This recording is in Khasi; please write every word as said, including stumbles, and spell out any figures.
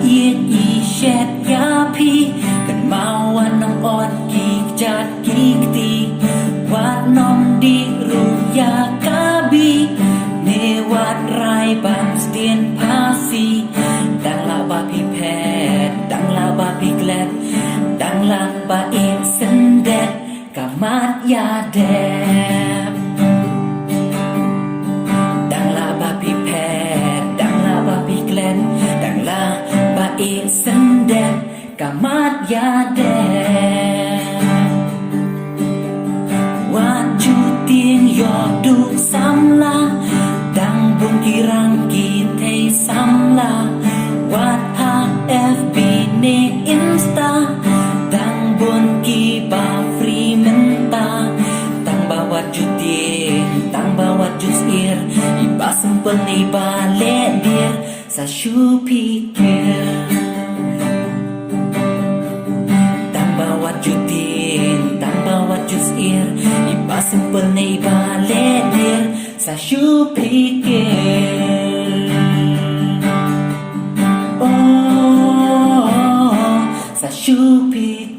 Ïeit i shet ïa phi, kynmaw wat nang ot ki kjat ki kti, wat nang dih ruh ïa ka bih, ne wat rai ban sdien phasi. Tang lah ba phi phet, tang lah ba phi klet, tang lah ba ïeit syndet, ka mat ïa dep. Tang lah ba phi phet, tang lah ba phi klet, tang lah ba ïeit syndet, ka mat ïa dep. Wat ju tieng ïoh duh samla, dang bun ki rang ki thei samla. Wat ha F B ne Insta, dang bun ki ba free mynta. Tang ba wat ju tieng, tang ba wat ju syier, i ba simple ne i ba lehdier, sa shu pyrkhat. Tang ba wat ju tieng, tang ba wat ju syier, i ba simple ne i ba lehdier, sa shu pyrkhat. Oh, sa shu pyrkhat.